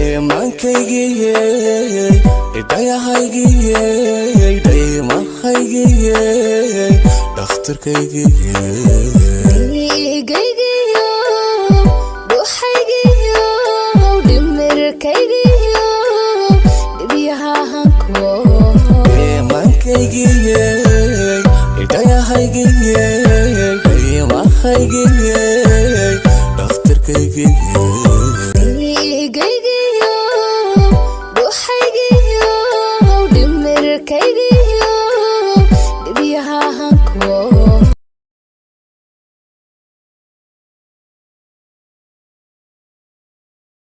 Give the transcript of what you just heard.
Dheemaankaygiye, dhayahaygiye, dhaymahaygiye, dhakhtarkaygiye. Dhiigaygiyo, dhuuxaygiyo, dhimirkaygiyo, dhibyahahanko. Dheemaankaygiye, dhayahaygiye, dhaymahaygiye, dhakhtarkaygiye.